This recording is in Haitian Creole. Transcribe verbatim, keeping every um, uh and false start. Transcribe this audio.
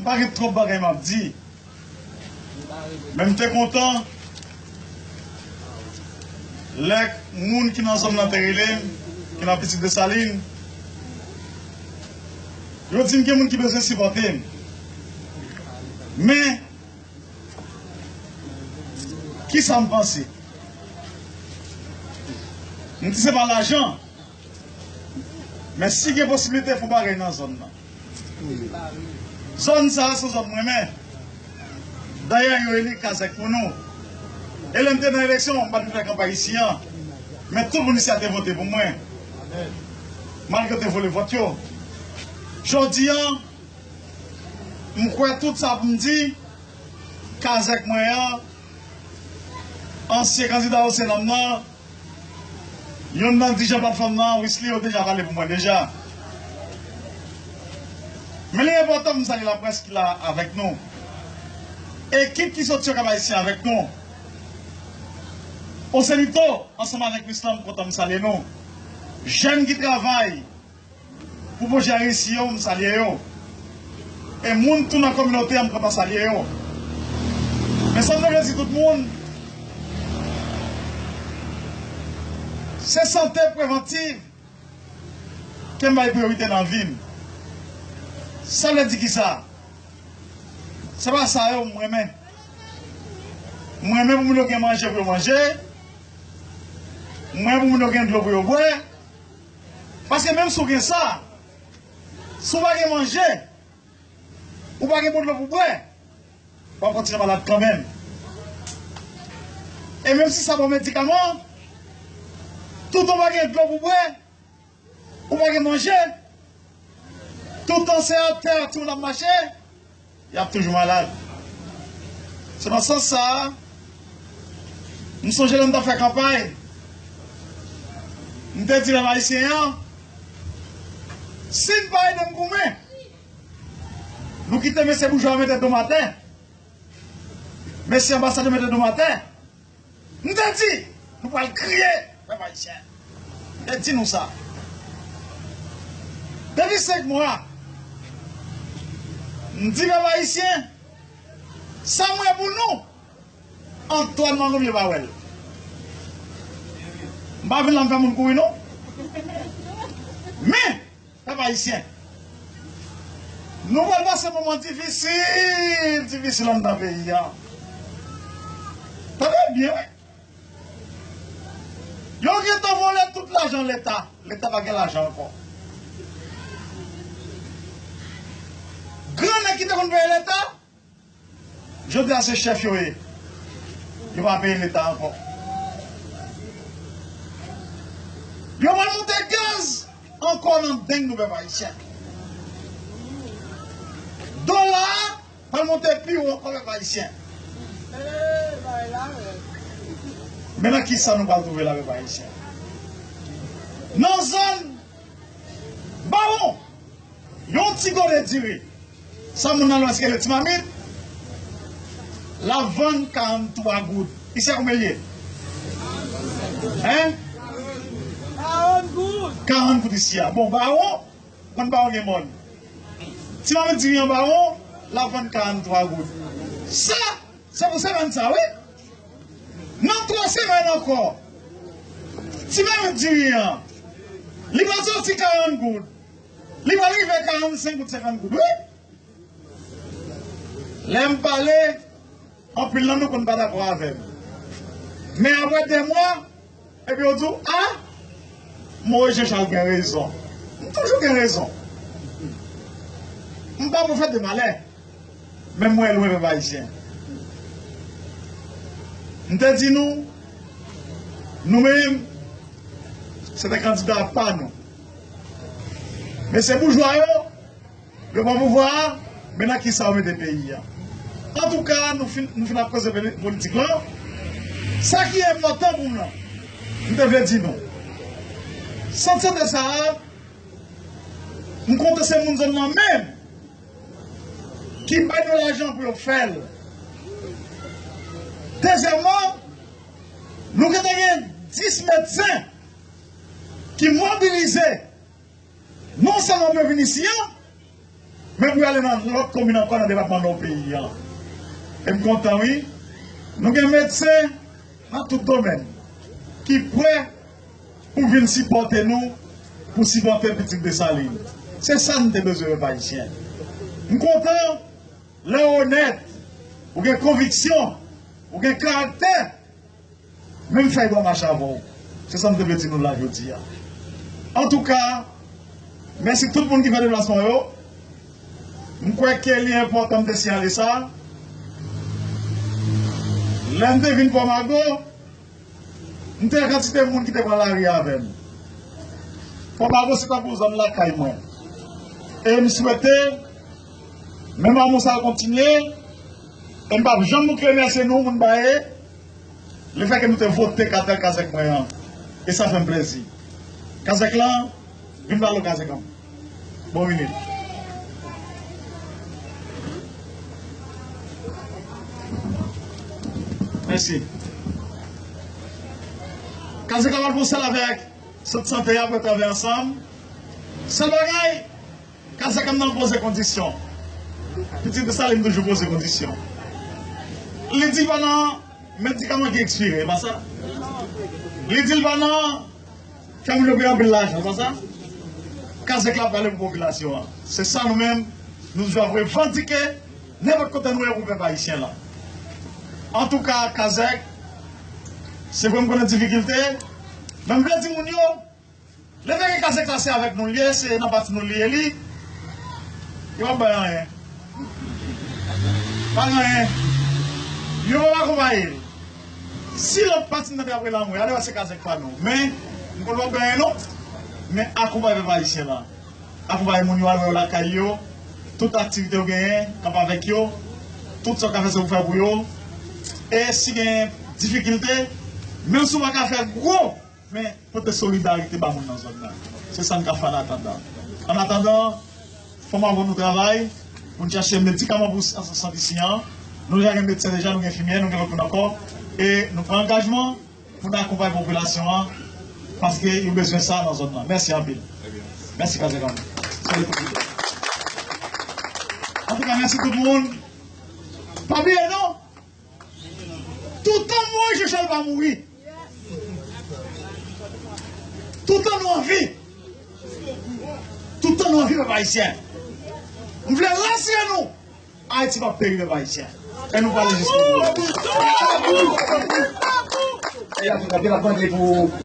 M pa gen twòp bagay m ap di. Men m te kontan lè moun ki nan zòn nan te rele m, ki nan Pitit Desalin, yo di m gen moun ki bezwen sipòte m. Men, kisa m panse? M di se pa lajan. Men si gen posiblite, fè yon bagay nan zòn nan. Zòn sa a se yon zòn m renmen. Dayè, yo rele Kazèk pou nou. E lè m te nan eleksyon, m pa t vin fè kanpay isi a. Men tout moun isi a te vote pou mwen. Malgre yo te vòlè vòt yo. Jodi a, m kwè tout sa pou m di, Kazèk mwen an, ansyen kandida O C N M nan, youn nan dirijan platfòm nan, Wisly, yo deja pale pou mwen deja. Men li enpòtan pou m salye laprès ki la avèk nou. Ekip ki soti Okap Ayisyen avèk nou. Oselito, ansanm avèk Wisly, m kontan m salye nou. Jèn ki travay, pou pwojè a reyisi yo, m salye yo. E moun tou nan kominote an, m kontan salye yo. Men sa m te vle di tout moun, se sante prevantiv ke m bay priyorite nan vi m. Sa vle di kisa? Se pa sa yo m renmen. M renmen pou moun yo gen manje pou yo manje. M renmen pou moun yo gen dlo pou yo bwè. Paske menm si w gen sa, si w pa gen manje, ou pa gen bon dlo pou bwè, w ap kontinye malad kanmenm. E menm si sa ba w medikaman, toutan w pa gen dlo pou bwè, ou pa gen manje, toutan se atè timoun ap mache, y ap toujou malad. Se nan sans sa a, m sonje lè m t ap fè kanpay, m te di pèp ayisyen an, si n pa ede m goumen, nou kite mesye boujwa yo mete do m atè, mesye anbasadè yo mete do m atè, m te di, nou pral kriye, pèp ayisyen. M te di nou sa. Depi senk mwa, m di pèp ayisyen, sa m wè pou nou, Antoine Mangomye pa wè l. M pa vin la m fè moun kouri non. Men, pèp ayisyen, nou pral pase moman difisil, difisil anndan peyi a. Tande byen, wi. Yo gentan vòlè tout lajan Leta. Leta pa gen lajan ankò. Gran nèg ki te konn peye Leta, jodi a se chèf yo ye. Yo pa peye Leta ankò. Yo pral monte gaz ankò nan deng nou pèp ayisyen. Dola a pral monte pi wo ankò pèp ayisyen. Men nan kisa nou pral twouve la pèp ayisyen? Nan zòn Bawon, yon ti gode diri, sa moun nan Lwès rele ti mamit, l ap vann karant twa goud. Isi a konbyen l ye? Hein? Karant goud. Karant goud isi a. Bon, Bawon, konn Bawon gen mòn. Ti mamit diri an Bawon, l ap vann karant twa goud. Sa, se pou semèn sa, wi. Nan twa semèn ankò, ti mamit diri an, li pral soti karant goud. Li pral rive karannsenk goud, senkant goud, wi. Lè m pale, anpil nan nou konn pa dakò avè m. Men apre de mwa, epi yo di w, a, Moyiz Jan Chal gen rezon. M toujou gen rezon. M pa pwofèt de malè. Men m wè lwen pèp ayisyen. M te di nou, nou menm, se te kandida pa nou. Men se boujwa yo, yo pran pouvwa a, men nan kisa yo mete peyi a. Antouka, nou fin, nou fin ap koze poli-, politik lan. Sa ki enpòtan pou m nan, m te vle di nou. Sant sante sa a, m kontan se moun zòn nan menm ki bay nou lajan pou yo fè l. Dezyèmman, nou gentan gen dis medsen ki mobilize, non sèlman pou yo vin isi a, men pou y ale nan lòt komin ankò nan depatman Nò peyi a. E m kontan, wi. Nou gen medsen nan tout domèn ki prè pou vin sipòte nou, pou sipòte pitit Desalin. Se sa n te bezwen, pèp ayisyen. M kontan lè w onèt, ou gen konviksyon, ou gen karaktè, menm fèy bò mache avè w. Se sa m te vle di nou la jodi a. Antouka, mèsi tout moun ki fè deplasman yo. M kwè ke li enpòtan m te siyale sa. Lè m te vin Pòmago, m te wè kantite moun ki te pran lari avè m. Pòmago se tankou zòn lakay mwen. E m swete menm amou sa a kontinye. E m p ap janm bout remèsye nou, moun Baye, lefètke nou te vote katèl kazèk mwen an. E sa fè m plezi. Kazèk lan, vin pale w kazèk an. Bon, vini. Mèsi. Kazèk la pral fè yon sèl avèk sant sante a pou yo travay ansanm. Sèl bagay, kazèk an nan poze kondisyon. Pitit Desalin toujou poze kondisyon. Li di pa nan medikaman ki ekspire, e pa sa? Li di l pa nan fè moun yo peye anpil lajan, e pa sa? Kazèk la prale pou popilasyon an. Se sa nou menm, nou toujou ap revandike nenpòt kote nou ye pou pèp ayisyen la. Antouka, kazèk, se vre m konnen difikilte, men m vle di moun yo, lefètke kazèk la se avèk nou l ye, se nan pati nou l ye, li, yo p ap bay anyen. Pa gen anyen. Yo p ap akonpaye l. Si lòt pati nan te ap rele anmwe, ale wè se kazèk pa nou. Men, m konn w ap gen anyen non. Men akonpaye pèp ayisyen la. Akonpaye moun yo al wè yo lakay yo. Tout aktivite yo genyen, kanpe avèk yo. Tout sa w ka fè se pou fè pou yo. E si gen difikilte, menm si w pa ka fè gwo, men pote solidarite ba moun nan zòn nan. Se sa n ka fè an atandan. An atandan, fò m avè nou travay pou n chache medikaman pou s-, sant isit an. Nou deja gen medsen deja, nou gen enfimyè, nou gen lòt moun ankò. E nou pran angajman pou n akonpaye popilasyon an, paske yo bezwen sa nan zòn nan. Mèsi anpil. Mèsi, Kazèk an. Salut pou tout. Antouka, mèsi tout moun. Pa bliye non, toutan Moyiz Jechèl pa mouri, toutan nou anvi, toutan nou anvi, pèp ayisyen, m vle rasire nou, Ayiti p ap peri, pèp ayisyen. E nou prale jiskobou. E y ap, y ap, y ap mande pou